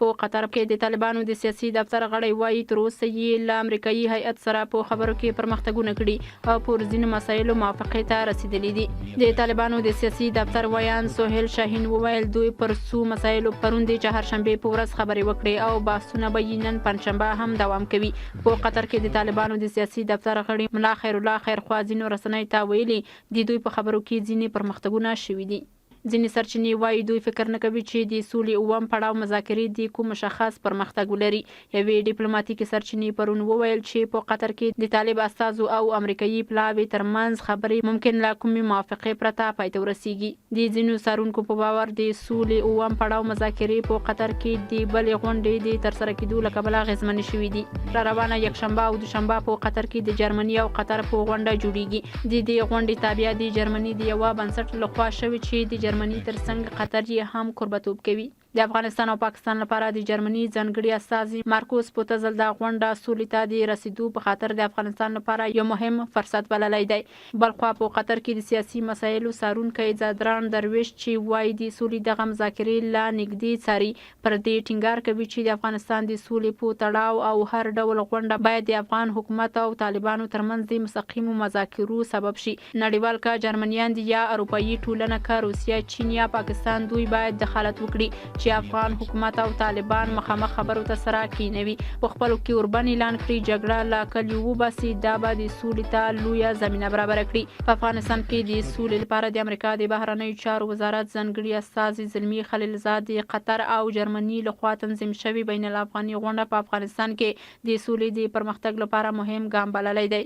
په قطر کې د طالبانو د سیاسي دفتر غړی وايي، تر اوسه یې له امریکايي هیئت سره په خبرو کې پرمختګونه کړي او پر ځینو مسایلو موافقې ته رسېدلي دي. د طالبانو د سیاسي دفتر ویاند سهیل شاهین وویل، دوی پر څو مسایلو پرون د چهارشنبې په ورځ خبرې وکړې او بحثونه به یې نن پنجشنبه هم دوام کوي. په قطر کې د طالبانو د سیاسي دفتر غړي ملا خیرالله خیرخواه ځینو رسنیو ته ویلي، د دوی په خبرو کې ځینې پرمختګونه شوي دي. ځینې سرچینې وايي، دوی فکر نه کوي چې د سولې اووم پړاو مذاکرې دې کوم مشخص پرمختګ ولري. یوې ډیپلوماتیکې سرچینې پرون وویل چې په قطر کې د طالب استازو او امریکايي پلاوي ترمنځ خبرې ممکن له کومې موافقې پرته پای ته ورسېږي. د ځینو څارونکو په باور د سولې اووم پړاو مذاکرې په قطر کې د بلې غونډې د ترسره کېدو له کبله اغېزمنې شوې دي. راروانه یکشنبه او دوشنبه په قطر کې د جرمني او قطر په غونډه جوړېږي. د دې غونډې تابیا د جرمني د یوه بنسټ له خوا شوې چې د جرمني تر څنګ قطر یې هم کوربتوب کوي. د افغانستان او پاکستان لپاره د جرمني ځانګړي استازي مارکوس پوتزل دا غونډه سولې ته د رسېدو په خاطر د افغانستان لپاره یو مهم فرصت بللی دی. بلخوا په قطر کې د سیاسي مسایلو څارونکی ځدراڼ دروېش چې وايي د سولې دغه مذاکرې له نږدې څاري پر دې ټینګار کوي چې د افغانستان د سولې په تړاو او هر ډول غونډه باید د افغان حکومت او طالبانو ترمنځ د مستقیمو مذاکرو سبب شي. نړیوال که جرمنیان دي یا اروپايي ټولنه که روسیه، چین یا پاکستان دوی باید دخالت وکړي چې افغان حکومت او طالبان مخامخ خبرو ته سره کینوي، په خپلو کې اوربند اعلان کړي، جګړه له کلیو وباسي، دا به د سولې ته لویه زمینه برابره کړي. په افغانستان کې د سولې لپاره د امریکا د بهرنیو چارو وزارت ځانګړي استازي زلمي خلیلزاد د قطر او جرمني له خوا تنظیم شوې بین الافغاني غونډه په افغانستان کې د سولې د پرمختګ لپاره مهم ګام بللی دی.